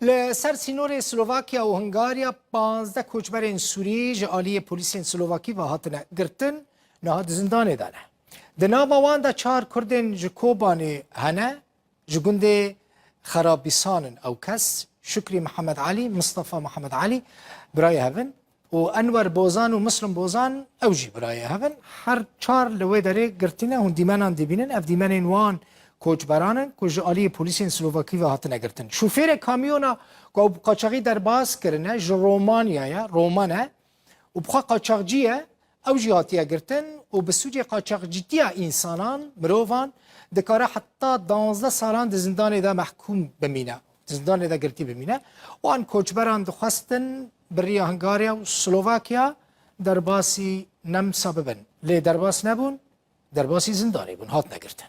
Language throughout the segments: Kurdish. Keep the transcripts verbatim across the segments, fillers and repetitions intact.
Li ser sînorê Slovakya û Hungarya panzdeh koçberên Sûrî ji aliyê polîsên Slovakî ve hatine girtin, niha di zindanê de ne. Di nava wan de çar Kurdên ji Kobanê hene, ji gundê Xerabîsan in ew kes, Şukrî Mihemed Elî, Mistefa Mihemed Elî, birayê hev in, û Enwer Bozan û Muslim Bozan, ew jî birayê hev in. Her çar li wê derê girtine, hûn dîmenan dibînin. Ev dîmenên wan koçberan in ku ji aliyê polîsên Slovakî ve hatine girtin. Şofêrê kamyona ku ew bi qaçaxî derbas kirine, ji Romanya ye, Roman e û bi xwe qaçaxcî ye, ew jî hatiye girtin û bi sûcê qaçaxcîtiya însanan, mirovan, dikare heta danzdeh salan di zindanê de mehkûm bimîne, di zindanê de girtî bimîne. Wan koçberan dixwestin bi riya Hungarya û Slovakya derbasî Nemsa bibin. Lê derbas nebûn, derbasî zindanê bûn, hatine girtin.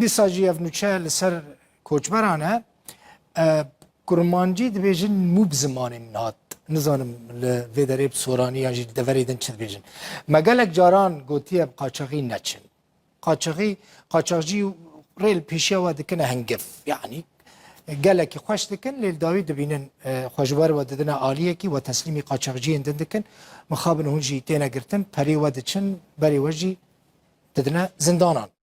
Dîsa jî ev nûçe li ser koçberan e. E, kurmancî dibêjin mû bi zimanê min hat. Nizanim li vê derê bi soranî yan jî li deverê din çi dibêjin. Me gelek caran gotiye bi qaçaxî neçin. Qaçaxî, qaçaxcî rê li pêşiya we dikine hingif. Yanî gelekî xweş dikin, lê li dawî dibînin, e, xwe ji wer we didine aliyekî, we teslîmî qaçaxciyên din dikin. Mixabin hûn jî têne girtin, perê we diçin, berê we jî didine zindanan.